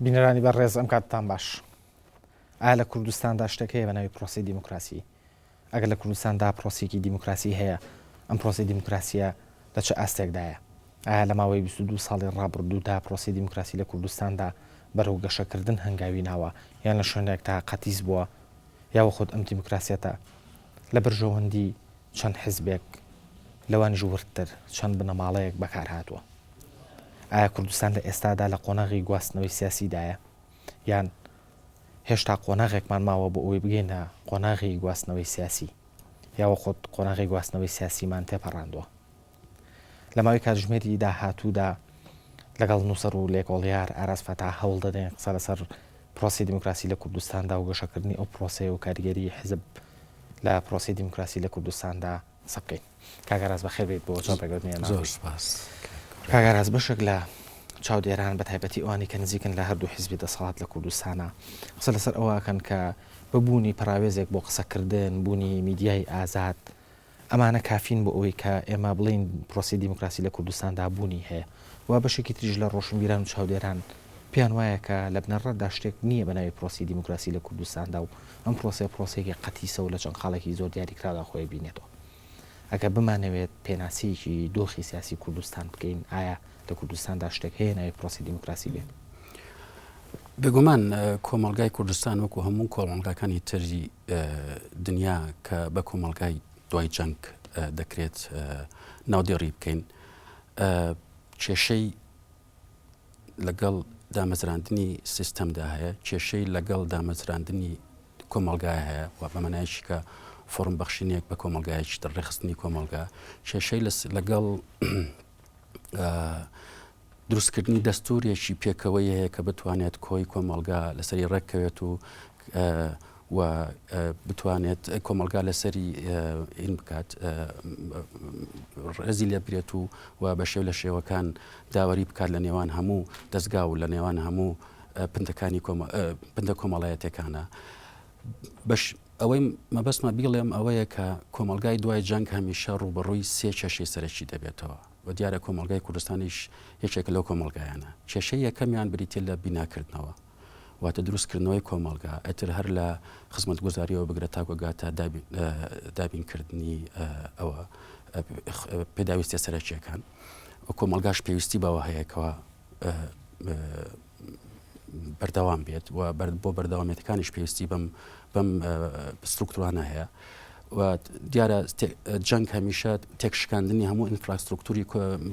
بینەرانی بەڕێز ئەم کاتتان باش. ئایا لە کوردستاندا شتێک هەیە بە ناوی پرۆسەی دیموکراسی؟ ئەگەر لە کوردستاندا پرۆسەیەکی دیموکراسی هەیە، ئەم پرۆسەی دیموکراسییە لە چ ئاستێکدایە؟ ئایا لە ماوەی 22 ساڵی ڕابردوودا پرۆسەی دیموکراسی لە کوردستاندا بەرەو گەشەکردن هەنگاوی ناوە یان لە شوێنێکدا قەتیس بووە یاوەخود ئەم دیموکراسیەتە لە بەرژەوەندی چەند حزبێک لەوانیش وردتر چەند بنەماڵەیەک بەکار هاتووە؟ ئایا کوردستان لە ئێستادا لە قۆناغی گواستنەوەی سیاسیدایە یان هێشتا قۆناغێکمان ماوە بۆ ئەوەی بگەینە قۆناغی گواستنەوەی سیاسی یاوەخود قۆناغی گواستنەوەی سیاسیمان تێپەڕاندووە؟ لە ماوەی کاتژمێری داهاتوودا لەگەڵ نووسەر و لێکۆڵیار ئاراس فەتاح هەوڵ دەدەین قسە لەسەر پرۆسەی دیموکراسی لە کوردستاندا و گەشەکردنی ئەو پرۆسەیە و کاریگەری حزب لە پرۆسەی دیموکراسی لە کوردستاندا قسە بکەین. کاک ئاراس بەخێر بێیت بۆ چاوپێکەوتنی ئێمە. زۆر سوپاس. کاک ئاراس بەشێک لە چاودێران بە تایبەتی ئەوانەی کە نزیکن لە هەردوو حزبی دەسەڵات لە کوردستانە قسە لەسەر ئەوە ئەکەن کە بە بوونی پەراوێزێک بۆ قسەکردن، بوونی میدیای ئازاد، ئەمانە کافین بۆ ئەوەی کە ئێمە بڵێین پرۆسەی دیموکراسی لە کوردستاندا بوونی هەیە و بەشێکی تریش لە ڕۆشنبیران و چاودێران پێیان وایە کە لە بنەڕەتدا شتێک نییە بە ناوی پرۆسەی دیموکراسی لە کوردستاندا و ئەم پرۆسەیە پرۆسەیەکی قەتیسە و لە چەند خاڵێکی زۆر دیاریکراودا خۆی بینێتەوە. ئەگەر بمانەوێت پێناسەیەکی دۆخی سیاسی کوردستان بکەین، ئایا لە کوردستاندا شتێک هەیە ناوی پرۆسەی دیموکراسی بێت؟ بێگومان کۆمەڵگای کوردستان وەکو هەموو کۆمەڵگاکانی تری دنیا کە بە کۆمەڵگای دوای جەنگ دەکرێت ناودێڕی بکەین کێشەی لەگەڵ دامەزراندنی سیستەمدا هەیە کێشەی لەگەڵ دامەزراندنی کۆمەڵگای هەیە و بە مانایەکی کە فۆرم بەخشینێک بە کۆمەڵگایەکی تر ڕێخستنی کۆمەڵگا کێشەی لەگەڵ دروستکردنی دەستوورێکی پێکەوەی هەیە کە بتوانێت کۆی کۆمەڵگا لەسەری ڕێککەوێت و و بتوانێت کۆمەڵگا لەسەری ئین بکات ڕێزی لێ بگرێت و و بە شێو لە شێوەکان داوەری بکات لە نێوان هەموو دەستگا و لە نێوان هەموو پنتەکانی پنتە کۆمەڵایەتەکانە بەش ئەوەی مەبەستمە بیڵێم ئەوەیە کە کۆمەڵگای دوای جەنگ هەمیشە ڕووبەڕووی سێ کێشەی سەرەکی دەبێتەوە و دیارە کۆمەڵگای کوردستانیش یەکێکە لەو کۆمەڵگایانە. کێشەی یەکەمیان بریتیە لە بیناکردنەوە، واتە دروستکردنەوەی کۆمەڵگا، ئیتر هەر لە خزمەتگوزاریەوە بگرە تاکو گاتە دابینکردنی ئەوە پێداویستیە سەرەکیەکان و کۆمەڵگاش پێویستی بەوە هەیە کەوا بەردەوام بێت و بۆ بەردەوامێتەکانیش پێویستی بەم بەم سترکتورانە هەیە و دیارە جەنگ هەمیشە تێکشکاندنی هەموو ئینفراسترکتوری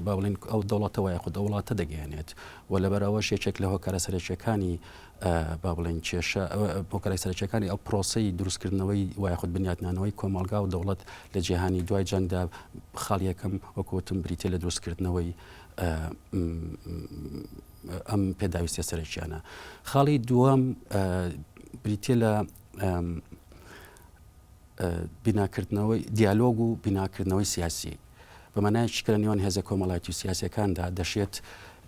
با بڵێن ئەو دەوڵەتەوە یاخود ئەو وڵاتە دەگەیەنێت و لەبەر ئەوەش یەکێک لە هۆکارە سەرەکیەکانی با بڵێن کێشە هۆکارە سەرەکیەکانی ئەو پرۆسەی دروستکردنەوەی و یاخود بنیاتنانەوەی کۆمەڵگا و دەوڵەت لە جیهانی دوای جەنگدا خاڵ یەکەم وەکوتم بریتە لە دروستکردنەوەی ئەم پێداویستیە سەرەکیانە. خاڵی دووەم بریتە لە بیناکردنەوەی دیالۆگ و بیناکردنەوەی سیاسی بە مانایەکی کە لە نێوان هێزە کۆمەڵایەتی و سیاسەکاندا دەشێت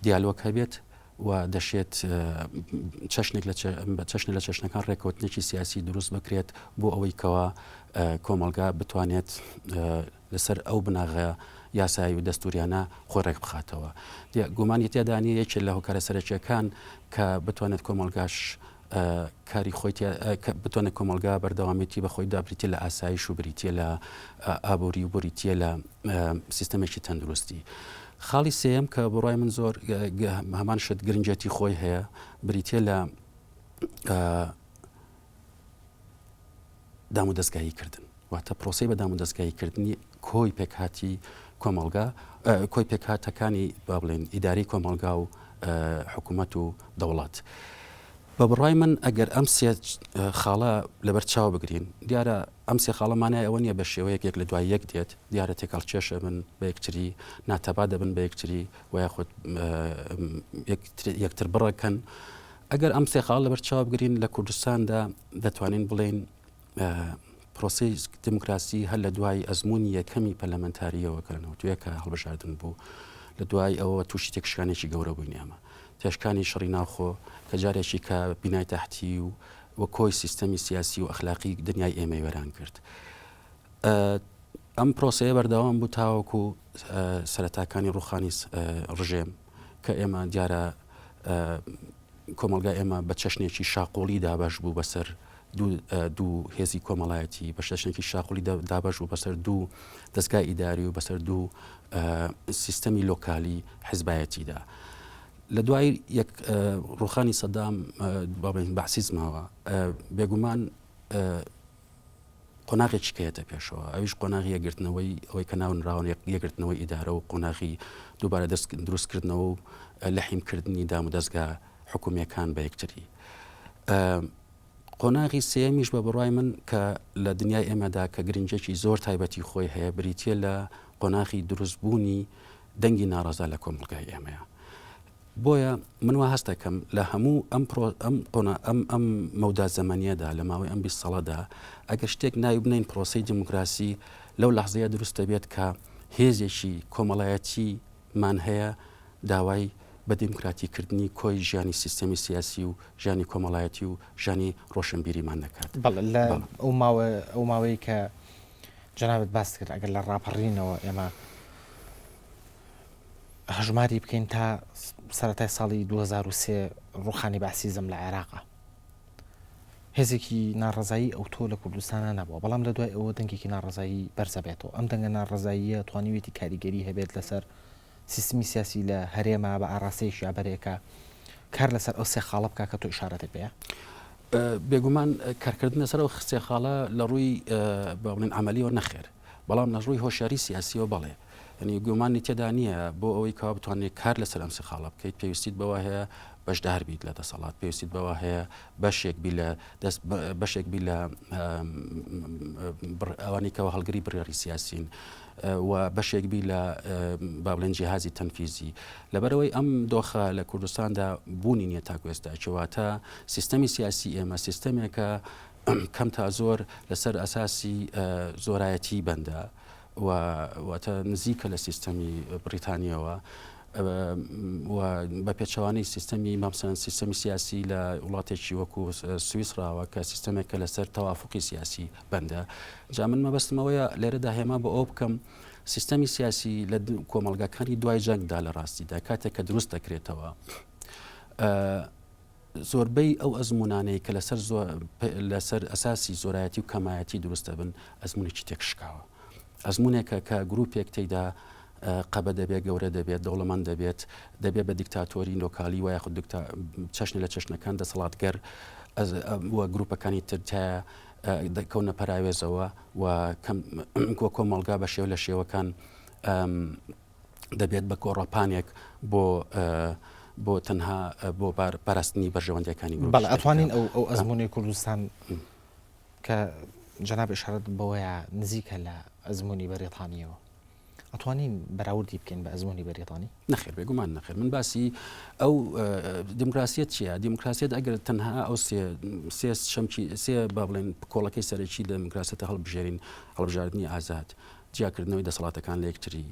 دیالۆگ هەبێت و دەشێت چەشنێک لە چەشنە لە چەشنەکان ڕێککەوتنێکی سیاسی دروست بکرێت بۆ ئەوەی کەوا کۆمەڵگا بتوانێت لەسەر ئەو بناغە یاسایی و دەستووریانە خۆی ڕێکبخاتەوە. گومانی تێدا نییە یەکێ لە هۆکارە سەرەکییەکان کە بتوانێت کۆمەڵگاش کاری خۆی بتوانێت کۆمەڵگا بەردەوامێتی بە خۆیدا بریتیە لە ئاسایش و بریتیە لە ئابووری و بریتیە لە سیستەمێکی تەندروستی. خاڵی سێیەم کە بڕای من زۆر هەمان شت گرنگێتی خۆی هەیە بریتیە لە دامودەزگایی کردن واتە پرۆسەی بە دامودەزگایی کردنی کۆی پێکهاتی کۆمەڵگا کۆی پێکهاتەکانی با بڵێن ئیداری کۆمەڵگا و حکوومەت و دەوڵەت. بە بڕای من ئەگەر ئەم سێ خاڵە لەبەر چاو بگرین دیارە ئەم سێ خاڵە مانای ئەوە نییە بە شێوەیەک یەک لە دوای یەک دێت دیارە تێکەڵکێشە بن بە یەکتری ناتەبا دەبن بە یەکتری و یاخود یەکتر بڕەکەن ئەگەر ئەم سێ خاڵ لەبەر چاو بگرین لە کوردستاندا دەتوانین بڵێین پرۆسەی دیموکراسی هەر لە دوای ئەزمموی یەکەمی پەرلەمەنتاریەوە کە لە نەوتویەکە هەڵبژاردن بوو لە دوای ئەوە تووشی تێکشکانێکی گەورە بووین ئێمە تێشکانی شەڕی ناوخۆ کە جارێکی کە بینای تەحتی و و کۆی سیستەمی سیاسی و ئەخلاقی دنیای ئێمەی وێران کرد ئەم پرۆسەیە بەردەوام بوو تاوەکو سەرەتاکانی ڕوخانی ڕژێم کە ئێمە دیارە. کۆمەڵگای ئێمە بە چەشنێکی شاقوڵی دابەش بوو بەسەر دوو هێزی کۆمەڵایەتی، بە چەشنێکی شاقوڵی دابەش بوو بەسەر دوو دەزگای ئیداری و بەسەر دوو سیستەمی لۆکالی حزبایەتیدا. لە دوای یەک ڕوخانی سەدام با بڵێین بەعسیزمەوە بێگومان قۆناغێکی کە یەتە پێشەوە ئەویش قۆناغی یەکگرتنەوەی ئەوەی کە ناونراوە یەکگرتنەوەی ئیدارە و قۆناغی دووبارە دەست دروستکردنەوە و لەحیمکردنی دامودەزگا حکومییەکان بە یەکتری. قۆناغی سێیەمیش بە بڕوای من کە لە دنیای ئێمەدا کە گرنگیەکی زۆر تایبەتی خۆی هەیە بریتییە لە قۆناغی دروستبوونی دەنگی ناڕەزا لە کۆمەڵگای ئێمەیە. بۆیە من وا هەست دەکەم لە هەموو ئەم پرۆ ئەم قۆنا ئەم ئەم مەودا زەمەنیەدا لە ماوەی ئەم 20 ساڵەدا ئەگەر شتێک ناوی بنێین پرۆسەی دیموکراسی لەو لەحزەیە دروست دەبێت کە هێزێکی کۆمەڵایەتی مان هەیە داوای بە دیموکراتی کردنی کۆی ژیانی سیستەمی سیاسی و ژیانی کۆمەڵایەتی و ژیانی ڕۆشنبیریمان دەکات. بەڵێ لە ئەو ماوە ئەو ماوەی کە جەنابت باست کرد ئەگەر لە ڕاپەڕینەوە ئێمە هەژماری بکەین تا سەرەتای ساڵی 2003 ڕوخانی بەعسیزم لە عێراقا هێزێکی ناڕەزایی ئەوتۆ لە کوردستانە نەبووە بەڵام لە دوای ئەوە دەنگێکی ناڕەزایی بەرزەبێتەوە ئەم دەنگە ناڕەزاییە توانیوێتی کاریگەری هەبێت لەسەر سیستمی سیاسی لە هەرێما بە ئاراستەیەکی یا بەرێکە کار لەسەر ئەو سێ خاڵە بکە کە تۆ ئیشارەتت پێیە؟ بێگومان کارکردن لەسەر ئەو سێ خاڵە لە ڕووی با بڵێین عەمەلیەوە نەخێر، بەڵام لە ڕووی هۆشیاری سیاسیەوە بەڵێ. یانی گومانی تێدا نییە بۆ ئەوەی کەوا بتوانیت کار لەسەر ئەم سێ خاڵە بکەیت پێویستیت بەوە هەیە بەشدار بیت لە دەسەڵات، پێویستیت بەوە هەیە بەشێک بی لە دەست بەشێک بی لە ئەوانەی کەوا هەڵگری بڕیاری سیاسین. و بەشێک بی لە با بڵێن جیهازی تەنفیزی. لەبەرئەوەی ئەم دۆخە لە کوردستاندا بوونی نییە تاکو ئێستا، کەواتە سیستەمی سیاسی ئێمە سیستەمێکە کەم تا زۆر لەسەر ئەساسی زۆرایەتی بەندە و واتە نزیکە لە سیستەمی بڕیتانیەوە و بە پێچەوانەی سیستەمی مامسەن سیستەمی سیاسی لە وڵاتێکی وەکو سویسراوە کە سیستەمێکە لەسەر تەوافقی سیاسی بەندە. جا من مەبەستم ئەوەیە لێرەدا هێما بۆ ئەوە بکەم سیستەمی سیاسی لە کۆمەڵگاکانی دوای جەنگدا لە ڕاستیدا کاتێک کە دروست دەکرێتەوە زۆربەی ئەو ئەزمونانەی کە لەسەر لەسەر ئەساسی زۆرایەتی و کەمایەتی دروست دەبن ئەزمونێکی تێکشکاوە ئەزمونێکە کە گروپێک تێیدا قەبە دەبێت گەورە دەبێت دەوڵەمەند دەبێت دەبێت بە دیکتاتۆری لۆکالی و یاخود چەشنە لە چەشنەکان دەسەڵاتگەر و گروپەکانی تر تایە دەکەونە پەراوێزەوە و کۆ کۆمەڵگا بە شێوە لە شێوەکان دەبێت بە گۆڕەپانێک بۆ بۆ تەنها بۆ پاراستنی بەرژەوەندیەکانی گروپ. بەڵێ ئەتوانین ئەو ئەو ئەزموونەی کوردستان کە جەناب ئیشارەت بەوەیە نزیکە لە ئەزموونی بەریتانیەوە ئەتوانین بەراوردی بکەین بە ئەزموونی بەریتانی؟ نەخێر بێگومان نەخێر من باسی ئەو دیموکراسیەت چییە دیموکراسیەت ئەگەر تەنها ئەو سێ سێ شەمکی سێ با بڵێن کۆڵەکەی سەرەکی دیموکراسیەتە هەڵبژێرین هەڵبژاردنی ئازاد جیاکردنەوەی دەسەڵاتەکان لە یەکتری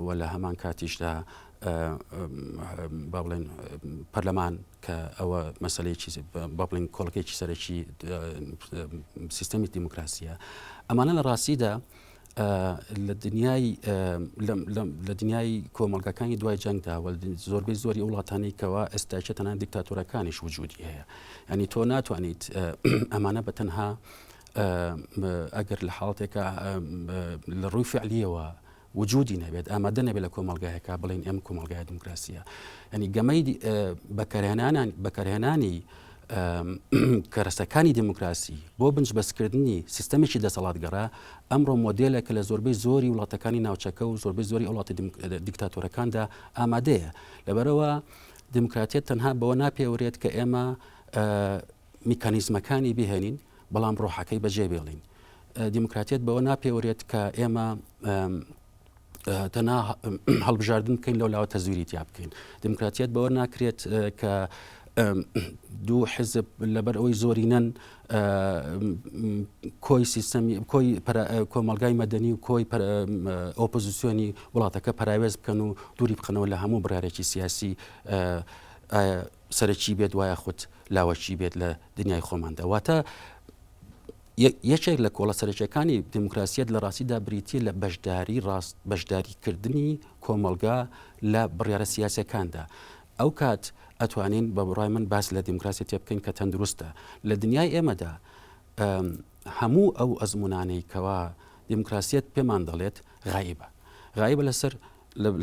و لە هەمان کاتیشدا با بڵێن پەرلەمان کە ئەوە مەسەلەیەکی با بڵێین کۆڵەکەیەکی سەرەکی سیستەمی دیموکراسیە ئەمانە لە ڕاستیدا لە دنیای لە دنیای کۆمەڵگەکانی دوای جەنگدا و زۆربەی زۆری وڵاتانی کەوا ئێستاچە تەنان دیکتاتۆرەکانیش وجودی هەیە ینی تۆ ناتوانیت ئەمانە بە تەنها ئەگەر لە حاڵەتێکە لە ڕووی فعلیەوە وجودی نەبێت، ئامادە نەبێت لە کۆمەڵگایەکا بڵێین ئێمە کۆمەڵگای دیموکراسیە. یانی گەمەی بەکارهێنانان بەکارهێنانی کەرەسەکانی دیموکراسی بۆ بنجبەستکردنی سیستەمێکی دەسەڵاتگەڕا ئەمڕۆ مۆدێلە کە لە زۆربەی زۆری وڵاتەکانی ناوچەکە و زۆربەی زۆری وڵاتی دیکتاتۆرەکاندا ئامادەیە لەبەرەوە دیموکراتیەت تەنها بەوە ناپێورێت کە ئێمە میکانیزمەکانی بهێنین بەڵام ڕۆحەکەی بەجێ بێڵین. دیموکراتیەت بەوە ناپێورێت کە ئێمە تەنها هەڵبژاردن بکەین لەو لاوە تەزویری تیا بکەین. دیموکراتیەت بەوە ناکرێت کە دوو حزب لەبەر ئەوەی زۆرینەن کۆی سیستەمی کۆی کۆمەلگای مەدەنی و کۆی ئۆپۆزیسیۆنی وڵاتەکە پەراوێز بکەن و دووری بخەنەوە لە هەموو بڕارێکی سیاسی سەرەکی بێت وایە خود لاوەکی بێت لە دنیای خۆماندا. واتە یەکێک لە کۆڵە سەرەکیەکانی دیموکراسیەت لە ڕاستیدا بریتیە لە بەشداری ڕاست بەشداریکردنی کۆمەڵگا لە بڕیارە سیاسیەکاندا. ئەو کات ئەتوانین بە بڕای من باس لە دیموکراسیەتێ بکەین کە تەندروستە. لە دنیای ئێمەدا هەموو ئەو ئەزموونانەی کەوا دیموکراسیەت پێمان دەڵێت غایبە. غایبە لەسەر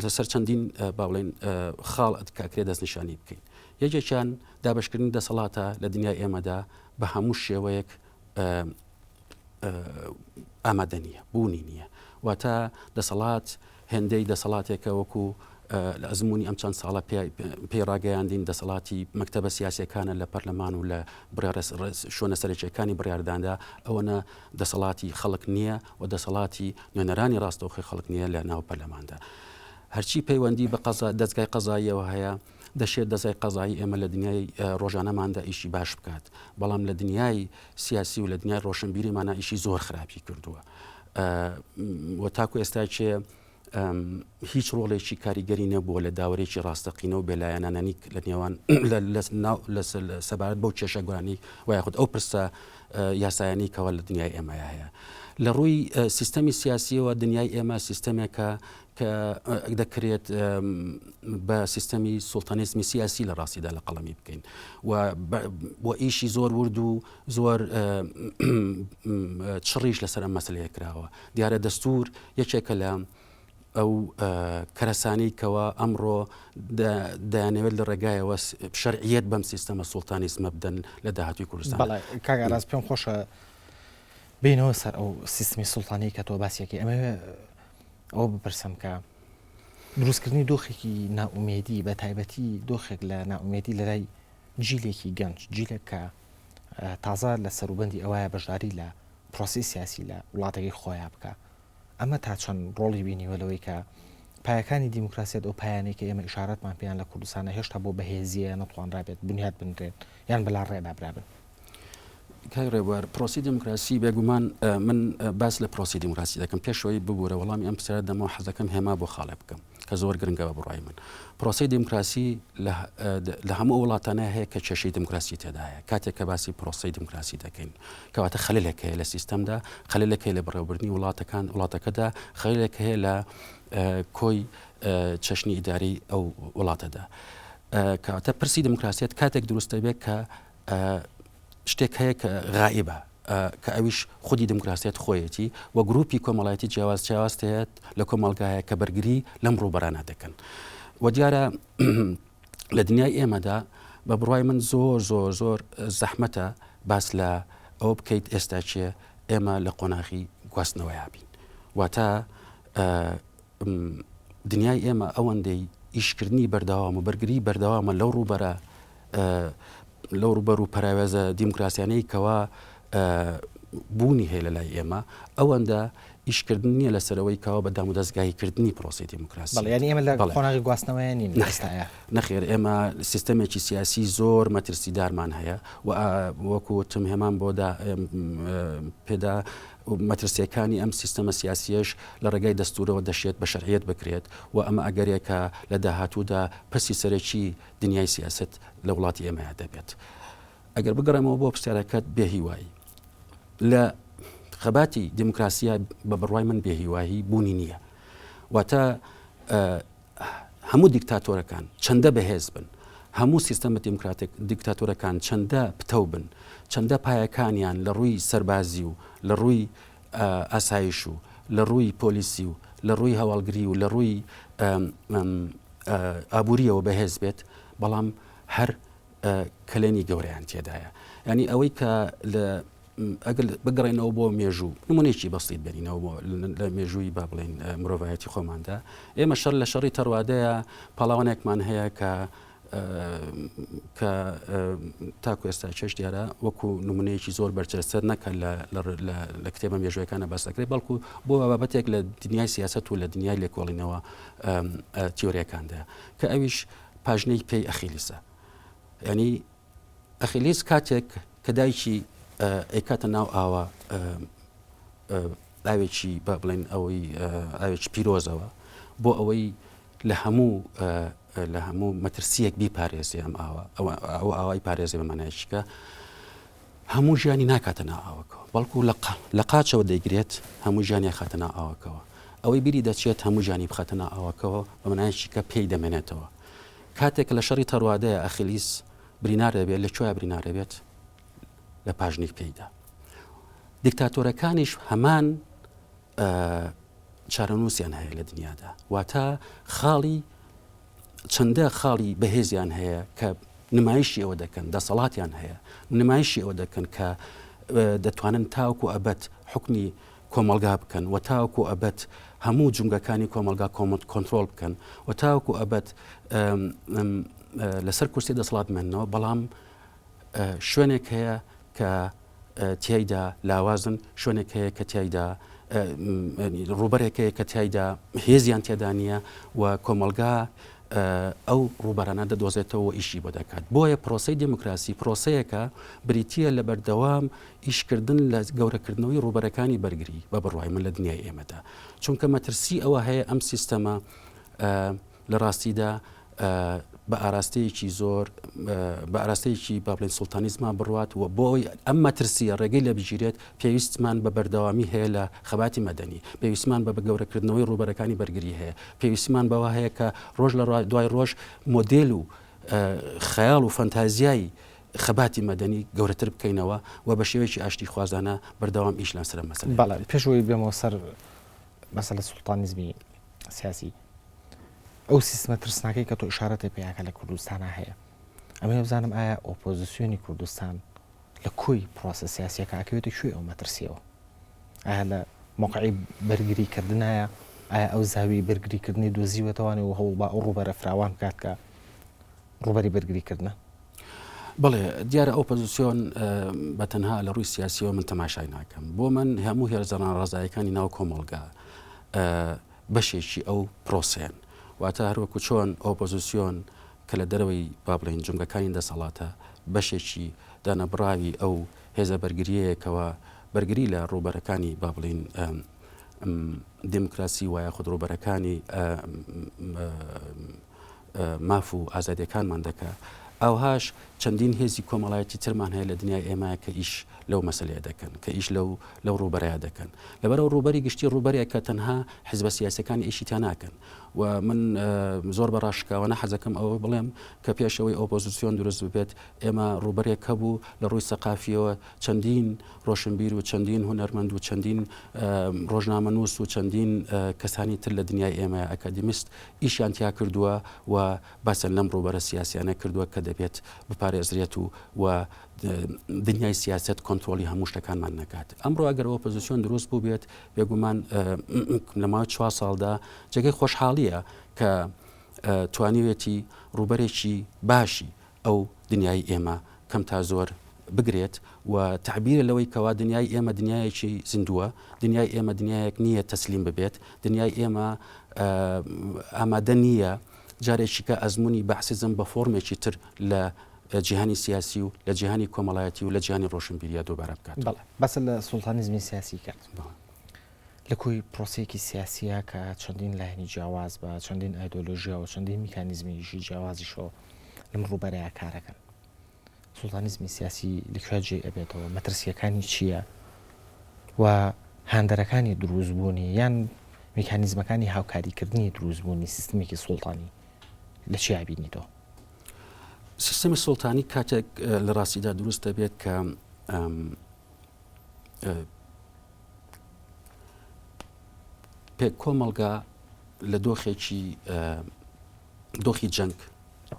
لەسەر چەندین با بڵێین خاڵ کە ئەکرێ دەستنیشانی بکەین. یەکێکیان دابەشکردنی دەسەڵاتە لە دنیای ئێمەدا بە هەموو شێوەیەک ئامادە نییە، بوونی نییە. واتە دەسەڵات هێندەی دەسەڵاتێکە وەکو لە ئەزموونی ئەم چەند ساڵە پێی ڕاگەیاندین دەسەڵاتی مەکتەبە سیاسیەکانە لە پەرلەمان و لە شوێنە سەرەکیەکانی بڕیارداندا ئەوەنە دەسەڵاتی خەڵک نییە و دەسەڵاتی نوێنەرانی ڕاستەوخۆی خەڵک نییە لە ناو پەرلەماندا. هەرچی پەیوەندی بە قەزا دەزگای قەزاییەوە هەیە دەشێت دەزای قەزایی ئێمە لە دنیای ڕۆژانەماندا ئیشی باش بکات بەڵام لە دنیای سیاسی و لە دنیای ڕۆشنبیریمانە ئیشی زۆر خراپی کردووە و تاکو ئێستا چێ هیچ ڕۆڵێکی کاریگەری نەبووە لە داوەرێکی ڕاستەقینە و بێلایەنانەنی لە نێوان سەبارەت بەو کێشە گۆرانی و یاخود ئەو پرسە یاسایانی کەوا لە دنیای ئێمەیا هەیە. لە ڕووی سیستەمی سیاسیەوە دنیای ئێمە سیستەمێکە کە دەکرێت بە سیستەمی سوڵتانیزمی سیاسی لە ڕاستیدا لە قەڵەمی بکەین و ئیشی زۆر ورد و زۆر چڕیش لەسەر ئەم مەسلەیە کراوە. دیارە دەستور یەکێکە لە ئەو کەرەسانەی کەوا ئەمڕۆ دەیانەوێت لە ڕێگایەوە شەرعیەت بەم سیستەمە سوڵتانیزمە بدەن لە داهاتووی کوردستان. بەڵێ کاک ئاراس پێم خۆشە بینەوە سەر ئەو سیستمی سوڵتانی کە تۆ باسیەکەی ئەمەوێ ئەوە بپرسم کە دروستکردنی دۆخێکی نائومێدی بە تایبەتی دۆخێک لە نائومێدی لە لای جیلێکی گەنج جیلێک کە تازە لە سەروبەندی ئەوایە بەشداری لە پرۆسی سیاسی لە وڵاتەکەی خۆیان بکە ئەمە تا چەند ڕۆڵی بینیوە لەوەی کە پایەکانی دیموکراسیەت ئەو پایانەی کە ئێمە ئیشارەتمان پێیان لە کوردستانە هێشتا بۆ بەهێزییە نەتوانرابێت بنیات بنرێن یان بەلا ڕێدا برابن؟ کاک ڕێبوار، پرۆسەی دیموکراسی بێگومان من باس لە پرۆسەی دیموکراسی دەکەم پێش ئەوەی ببورە وەڵامی ئەم پرسیارە دەمەوە حەز دەکەم هێما بۆ خاڵێ بکەم کە زۆر گرنگە بە بڕوای من پرۆسەی دیموکراسی لە هەموو ئەو وڵاتانە هەیە کە کێشەی دیموکراسی تێدا هەیە کاتێک کە باسی پرۆسەی دیموکراسی دەکەین کەواتە خەلەلێک هەیە لە سیستەمدا، خەلەلێک هەیە لە بەڕێوەبردنی وڵاتەکان وڵاتەکەدا، خەلەلێک هەیە لە کۆی چەشنی ئیداری ئەو وڵاتەدا. کەواتە پرسی دیموکراسیەت کاتێک دروست دەبێت کە شتێک هەیە کە غائیبە کە ئەویش خودی دیموکراسیەت خۆیەتی و گروپی کۆمەڵایەتی جیاواز جیاواز هەیە لە کۆمەڵگایە کە بەرگری لەم ڕووبەرانە دەکەن. و دیارە لە دنیای ئێمەدا بە بڕوای من زۆر زۆر زۆر زەحمەتە باس لە ئەوە بکەیت ئێستا چێ ئێمە لە قۆناغی گواستنەوەیا بین واتە دنیای ئێمە ئەوەندەی ئیشکردنی بەردەوام و بەرگری بەردەوامە لەو ڕووبەرە لەو ڕووبەر و پەراوێزە دیموکراسیانەی کەوا بوونی هەیە لە لای ئێمە ئەوەندە ئیشکردن نییە لەسەر ئەوەی کەوا بە دامودەزگاییکردنی پرۆسەی دیموکراسی. بەڵێ یانی ئێمە لە قۆناغی گواستنەوەیە نین ئێستایا. نەخێر ئێمە سیستەمێکی سیاسی زۆر مەترسیدارمان هەیە و وەکو وتم هێمان بۆ دا پێدا مەترسیەکانی ئەم سیستەمە سیاسیەش لە ڕێگای دەستورەوە دەشێت بە شەرعیەت بکرێت و ئەمە ئەگەرێکە لە داهاتوودا پرسی سەرەکی دنیای سیاسەت لە وڵاتی ئێمەیا دەبێت. ئەگەر بگەڕێمەوە بۆ پرسیارەکەت بێهیوایی لە خەباتی دیموکراسیە بە بڕوای من بێهیوایی بوونی نییە واتە هەموو دیکتاتۆرەکان چەندە بەهێز بن هەموو سیستەمە دیموکراتێک دیکتاتۆرەکان چەندە پتەو بن چەندە پایەکانیان لە ڕووی سەربازی و لە ڕووی ئاسایش و لە ڕووی پۆلیسی و لە ڕووی هەواڵگری و لە ڕووی ئابووریەوە بەهێز بێت بەڵام هەر کەلێنی گەورەیان تێدایە ینی ئەوەی کە لە ئەگەر بگەڕێنەوە بۆ مێژوو نمونێکی بەسیت بەرینەوە بۆ لە مێژووی با بڵێن مرۆڤایەتی خۆماندا ئێمە شەر لە شەڕی تەڕوادەیە پاڵاوانێکمان هەیە کە کە تاکو ئێستا چێش دیارە وەکو نمونەیەکی زۆر بەرجەستە نەکە لە کتێبە مێژوەکانە باس دەکرێت بەڵکو بۆ بابەتێک لە دنیای سیاست و لە دنیای لێکۆڵینەوە تیۆریەکاندا کە ئەویش پاژنەی پێی ئەخیلیسە یعنی ئەخیلیس کاتێک کە دایکی ئەیکاتە ناو ئاوە ئاوێکی بە بڵێن ئەوەی ئاوێکی پیرۆزەوە بۆ ئەوەی لە هەموو لە هەموو مەترسیەک بیپارێزێ ئەم ئاوە ئەو ئاوای پارێزێ بە مانایشکە هەموو ژیانی ناکاتە ناو ئاوەکەوە بەڵکو لە قاچەوە دەیگرێت هەموو ژیانی ئەخاتە ناو ئاوەکەوە ئەوەی بیری دەچێت هەموو ژیانی بخاتە ناو ئاوەکەوە بە مانایەکی کە پێی دەمێنێتەوە. کاتێک کە لە شەڕی تەڕوادەیە ئەخیلیس برینار دەبێت، لە کوێیا برینار دەبێت؟ لە پاژنەی پێیدا. دیکتاتۆرەکانیش هەمان چارەنووسیان هەیە لە دنیادا. واتە خاڵی چەندە خاڵی بەهێزیان هەیە کە نمایشی ئەوە دەکەن، دەسەڵاتیان هەیە، نمایشی ئەوە دەکەن کە دەتوانن تاوەکو ئەبەد حوکمی کۆمەڵگا بکەن و تاوەکو ئەبەد هەموو جومگەکانی کۆمەڵگا کۆنترۆڵ بکەن و تاوەکو ئەبەد لەسەر کورسی دەسەڵات بمێننەوە، بەڵام شوێنێک هەیە کە تیایدا لاوازن، شوێنێک هەیە کە تیایدا ڕووبەرێک هەیە کە تیایدا هێزیان تێدا نییە و کۆمەڵگا ئەو ڕووبەرانە دەدۆزێتەوە و ئیشی بۆ دەکات. بۆیە پرۆسەی دێموکراسی پرۆسەیەکە بریتییە لە بەردەوام ئیشکردن لە گەورەکردنەوەی ڕووبەرەکانی بەرگری بە بڕوای من لە دنیای ئێمەدا. چونکە مەترسی ئەوە هەیە ئەم سیستەمە لە ڕاستیدا بە ئاراستەیەکی زۆر بە ئاراستەیەکی با بڵێین سوڵتانیزما بڕوات و بۆ ئەوەی ئەم مەترسییە ڕێگەی لێ بگیرێت پێویستمان بە بەردەوامی هەیە لە خەباتی مەدەنی، پێویستمان بە گەورەکردنەوەی ڕووبەرەکانی بەرگری هەیە، پێویستمان بەوە هەیە کە ڕۆژ لە دوای ڕۆژ مۆدێل و خەیاڵ و فەنتازیای خەباتی مەدەنی گەورەتر بکەینەوە و بە شێوەیەکی ئاشتیخوازانە بەردەوام ئیش لەسەر ئەم مەسەلەیە بەڵێ، پێش ئەوەی بێمەوە سەر مەسەلە سوڵتانیزمی سیاسی، ئەو سیستمە ترسناکەی کە تۆ ئیشارەتت پێ ئەکا لە کوردستانا هەیە، ئەمەوێ بزانم ئایا ئۆپۆزیسیۆنی کوردستان لە کۆی پرۆسە سیاسیەکە ئەکەوێتە کوێ ئەو مەترسیەوە؟ ئایا لە مەوقعی بەرگری کردنایە؟ ئایا ئەو زاویەی بەرگری کردنی دۆزیوەتەوانێ و هەوڵ با ئەو ڕووبەرە فراوان بکات کە ڕووبەری بەرگری کردنە؟ بەڵێ دیارە ئۆپۆزیسیۆن بە تەنها لە ڕووی سیاسیەوە من تەماشای ناکەم. بۆ من هەموو هێزە ناڕەزایەکانی ناو کۆمەڵگا بەشێکی ئەو پرۆسەیەن. واتە هەروەکو چۆن ئۆپۆزیسیۆن کە لە دەرەوەی با بڵێین جومگەکانی دەسەڵاتە، بەشێکی دانەبڕاوی ئەو هێزە بەرگرییەیە کەوا بەرگری لە ڕووبەرەکانی با بڵێین دێموکراسی و یاخود ڕووبەرەکانی ماف و ئازادیەکانمان دەکا. ئاوهاش چەندین هێزی کۆمەڵایەتی ترمان هەیە لە دنیای ئێمە کە ئیش لەو مەسەلەیە دەکەن، کە ئیش لەو لەو ڕووبەرەیە دەکەن. لەبەرئەوە ڕووبەری گشتی ڕووبەرێکە تەنها حیزبە سیاسیەکان ئیشی تیا ناکەن و من زۆر بە ڕاشکاوانە حەزەکەم ئەوە بڵێم کە پێش ئەوەی ئۆپۆزیسیۆن دروست ببێت ئێمە ڕووبەرێک هەبوو لە ڕووی سەقافیەوە چەندین ڕۆشنبیر و چەندین هونەرمەند و چەندین ڕۆژنامەنووس و چەندین کەسانی تر لە دنیای ئێمە ئەکادیمیست ئیشیان تیا کردووە و باسیان لەم ڕووبەرە سیاسیانە کردووە کە دەبێت بپارێزرێت و و دنیای سیاسەت کۆنترۆڵی هەموو شتەکانمان نەکات. ئەمڕۆ ئەگەر ئۆپۆزیسیۆن دروست بووبێت بێگومان لە ماوەی چوار ساڵدا جێگەی خۆشحاڵییە کە توانیوێتی ڕووبەرێکی باشی ئەو دنیای ئێمە کەم تا زۆر بگرێت و تەعبیرە لەوەی کەوا دنیای ئێمە دنیایەکی زیندووە، دنیای ئێمە دنیایەک نییە تەسلیم ببێت، دنیای ئێمە ئامادە نییە جارێکیکە ئەزموونی بەعسیزم بە فۆرمێکی تر لە جیهانی سیاسی و لە جیهانی کۆمەڵایەتی و لە جیهانی ڕۆشنبیرییا دووبارە بکاتەوە. بەڵێ باست لە سوڵتانیزمی سیاسی کرد. لە کۆی پرۆسەیەکی سیاسییە کە چەندین لایەنی جیاواز بە چەندین ئایدۆلۆژیا و چەندین میکانیزمی ئیشی جیاوازیشەوە لەم ڕووبەرەیە کارەکەن. سوڵتانیزمی سیاسی لە کوێ جێی ئەبێتەوە، مەترسییەکانی چییە و هاندەرەکانی دروستبوونی یان میکانیزمەکانی هاوکاریکردنی دروستبوونی سیستمێکی سوڵتانی لە چیا بینیتەوە؟ سیستمی سوڵتانی کاتێک لە ڕاستیدا دروست دەبێت کە پێک کۆمەڵگا لە دۆخێکی دۆخی جەنگ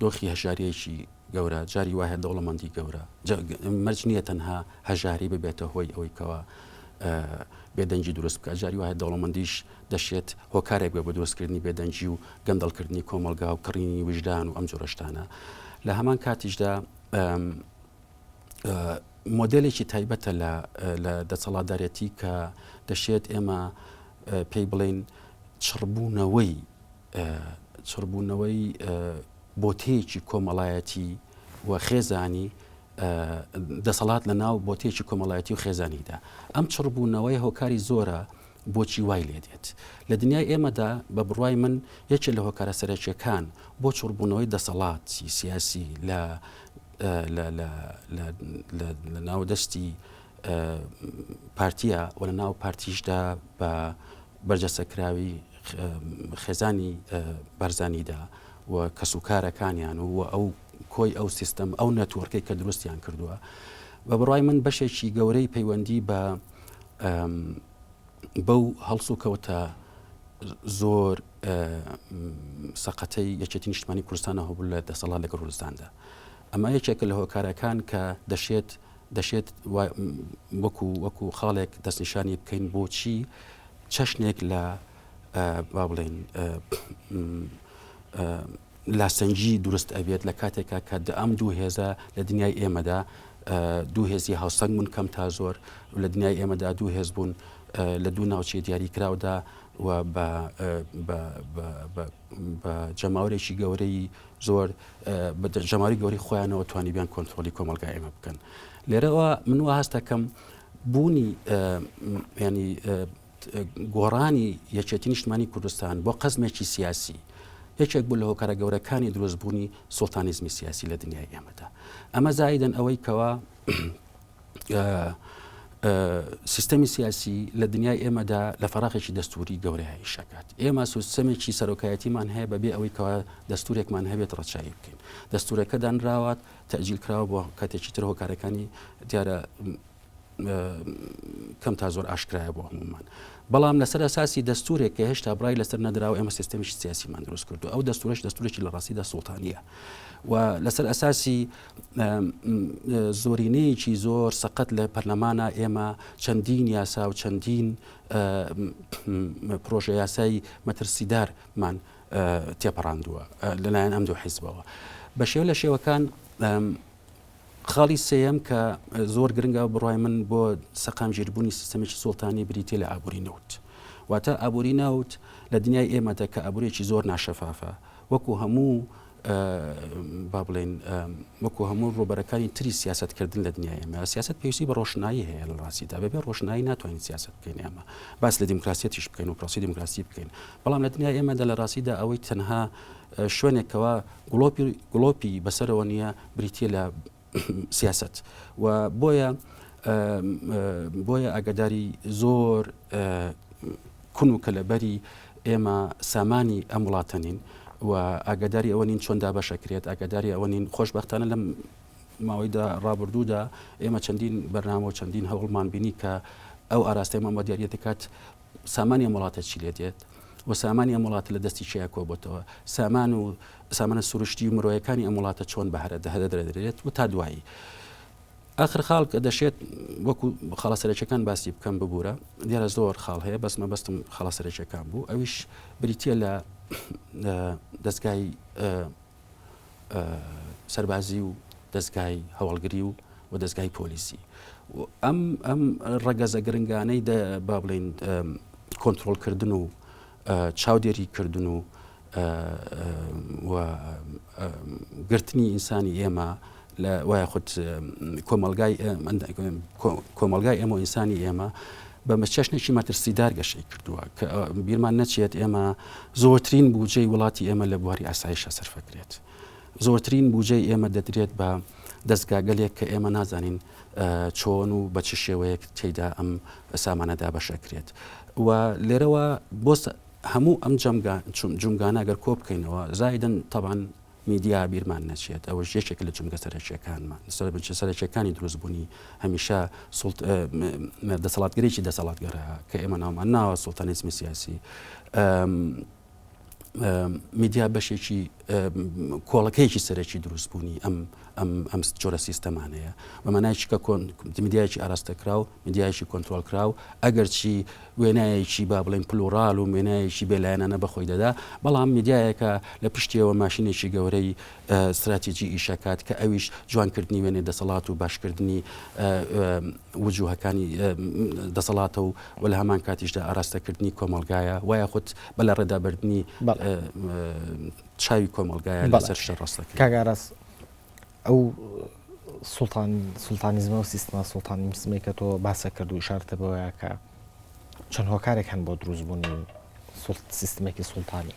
دۆخی هەژاریەکی گەورە جاری وایە دەوڵەمەندی گەورە مەرج نییە تەنها هەژاری ببێتە هۆی ئەوەی کەوا بێدەنگی دروست بکات جاری وایە دەوڵەمەندیش دەشێت هۆکارێک بێ بۆ دروستکردنی بێدەنگی و گەندەڵکردنی کۆمەڵگا و کڕینی ویژدان و ئەم جۆرە شتانە لە هەمان کاتیشدا مۆدێلێکی تایبەتە لە دەسەڵاتدارێتی کە دەشێت ئێمە پێی بڵێین چڕبوونەوەی چڕبوونەوەی بۆتەیەکی کۆمەڵایەتی و خێزانی دەسەڵات لە ناو بۆتەیەکی کۆمەڵایەتی و خێزانیدا ئەم چڕبوونەوەی هۆکاری زۆرە بۆچی وای لێ دێت؟ لە دنیای ئێمەدا بە بڕوای من یەکێ لە هۆکارە سەرەکیەکان بۆ چڕبوونەوەی دەسەڵاتی سیاسی لە لە لە لە لە ناو دەستی پارتیە و لە ناو پارتیشدا بە بەرجەستەکراوی خێزانی بارزانیدا. و کەسوکارەکانیان و ئەو کۆی ئەو سیستەم ئەو network ەی کە دروستیان کردووە بە بڕای من بەشێکی گەورەی پەیوەندی بە بەو هەڵسوکەوتە زۆر سەقەتەی یەکێتی نیشتمانی کوردستانە هەبوو لە دەسەڵات لە کوردستاندا ئەمە یەکێکە لە هۆکارەکان کە دەشێت دەشێت وەکو وەکو خاڵێک دەستنیشانی بکەین بۆچی چەشنێک لە با بڵێن لاسەنگی دروست ئەبێت لە کاتێکا کە ئەم دوو هێزە لە دنیای ئێمەدا دوو هێزی هاوسەنگ بوون کەم تا زۆر لە دنیای ئێمەدا دوو هێز بوون لە دوو ناوچەی دیاری کراودا و بە جەماوەرێکی گەورەی زۆر بە جەماوەری گەورەی خۆیانەوە توانیبیان کۆنترۆڵی کۆمەڵگای ئێمە بکەن. لێرەوە من وا هەست دەکەم بوونی ینی گۆڕانی یەکێتی نیشتمانی کوردستان بۆ قەزمێکی سیاسی یەکێک بوو لە هۆکارە گەورەکانی دروستبوونی سوڵتانیزمی سیاسی لە دنیای ئێمەدا. ئەمە زایدەن ئەوەی کەوا سیستەمی سیاسی لە دنیای ئێمەدا لە فەراغێکی دەستوری گەورەیە ئیشەکات. ئێمە سیستەمێکی سەرۆکایەتیمان هەیە بەبێ ئەوەی کەوا دەستورێکمان هەبێت ڕەچاوی بکەین. دەستورەکە دانراوە، تەئجیل کراوە بۆ کاتێکی تر هۆکارەکانی دیارە کەم تا زۆر ئاشکرایە بۆ هەموومان. بەڵام لەسەر ئەساسی دەستورێک کە هێشتا بڕای لەسەر نەدراوە ئێمە سیستەمێکی سیاسیمان دروست کردو ئەو دەستورەش دەستورێکی لە ڕاستیدا سوڵتانیە و لەسەر ئەساسی زۆرینەیەکی زۆر سەقەت لە پەرلەمانە ئێمە چەندین یاسا و چەندین پرۆژە یاسای مەترسیدارمان تێپەڕاندووە لەلایەن ئەم دوو حیزبەوە بە شێوە لە شێوەکان خاڵی سێیەم کە زۆر گرنگە بڕای من بۆ سەقامگیربوونی سیستەمێکی سوڵتانی بریتە لە ئابووری نەوت واتە ئابووری نەوت لە دنیای ئێمەدا کە ئابوورێکی زۆر ناشەفافە وەکو هەموو با بڵێین وەکو هەموو ڕووبەرەکانی تری سیاسەتکردن لە دنیای ئێمە سیاست پێویستی بە ڕۆشنایی هەیە لە ڕاستیدا بەبێ ڕۆشنایی ناتوانین سیاست بکەین ئێمە باس لە دیموکراسیەتیش بکەین و پرۆسی دیموکراسی بکەین بەڵام لە دنیای ئێمەدا لە ڕاستیدا ئەوەی تەنها شوێنێکەوە گڵۆپی گڵۆپی بەسەرەوە نییە بریتە لە سیاست و بۆیە بۆیە ئاگاداری زۆر کون و کەلەبەری ئێمە سامانی ئەم وڵاتە نین و ئاگاداری ئەوە نین چۆن دابەشەکرێت ئاگاداری ئەوە نین خۆشببختانە لەم ماوەیدا ڕابردوودا ئێمە چەندین بەرنامە و چەندین هەوڵمان بینی کە ئەو ئاراستەیەمان بە دیاریە دەکات سامانی ئەم وڵاتە چی لێ دێت و سامانی ئەم وڵاتە لە دەستی کێ کۆبۆتەوە سامان و سامانە سروشتی و مرۆیەکانی ئەم وڵاتە چۆن بەهرە دەهەدەدرێت و تا دوایی ئاخر خاڵ کە دەشێت وەکو خاڵە سەرەکیەکان باسی بکەم ببوورە دیارە زۆر خاڵ هەیە بەس مەبەستم خاڵە سەرەکیەکان بوو ئەویش بریتە لە دەستگای سەربازی و دەستگای هەواڵگری و و دەستگای پۆلیسی ئەم ئەم ڕەگەزە گرنگانەی با بڵین کۆنتترۆلکردن و چاودێری کردن و و گرتنی ئینسانی ئێمە لە وایە خود کۆمەلگای کۆمەلگای ئێمە و ئینسانی ئێمە بە چەشنێکی مەترسیدار گەشەی کردووە کە بیرمان نەچێت ئێمە زۆرترین بودجەی وڵاتی ئێمە لە بواری ئاسایشە سەرفەکرێت زۆرترین بودجەی ئێمە دەدرێت بە دەستگاگەلێک کە ئێمە نازانین چۆن و بە چ شێوەیەک تێیدا ئەم سامانە دابەشەکرێت و لێرەوە بۆ هەموو ئەم جەمگا جومگانە گەر کۆ بکەینەوە زایدن تەبعەن میدیا بیرمان نەچێت ئەوەش یەکێکە لە جومگە سەرەکیەکانمان سەر بنچە سەرەکیەکانی دروستبوونی هەمیشە سوڵت دەسەڵاتگەرێکی دەسەڵاتگەرە کە ئێمە ناومان ناوە سوڵتانیزمی سیاسی میدیا بەشێکی کۆڵەکەیەکی سەرەکی دروستبوونی ئەم ئەم ئەم جۆرە سیستەمانەیە بە مانایەکی کە کۆن میدیایەکی ئاراستەکراو میدیایەکی کۆنترۆڵکراو ئەگەرچی وێنایەکی با بڵێین پلوڕال و وێنایەکی بێلایەنانە بە خۆی دەدا بەڵام میدیایەکە لە پشتیەوە ماشینێکی گەورەی ستراتیجی ئیشەکات کە ئەویش جوانکردنی وێنەی دەسەڵات و باشکردنی وجوهەکانی دەسەڵاتە و و لە هەمان کاتیشدا ئاراستەکردنی کۆمەڵگایە و یاخود بە لە ڕێدابردنی چاوی کۆمەڵگایە لەسەر شتە ڕاستەکەی. کاک ئاراس ئەو سوڵتان سوڵتانیزمە و سیستمە سوڵتانیزمەی کە تۆ باسە کرد و ئیشارەتە بەوەیە کە چەند هۆکارێک هەن بۆ دروستبوونی سیستمێکی سوڵتانی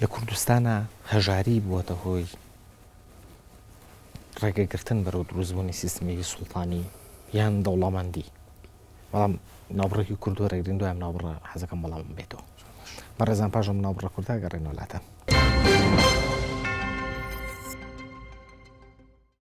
لە کوردستانە هەژاری بووەتە هۆی ڕێگەگرتن بەرەو دروستبوونی سیستمێکی سوڵتانی یان دەوڵەمەندی بەڵام ناوبڕێکی کورد وەرەگرین دوای ناوبڕە حەزەکەم وەڵامم بێتەوە. بەڕێزان پاش ئەم ناوبڕە کوردە گەڕێنەوە لاتان.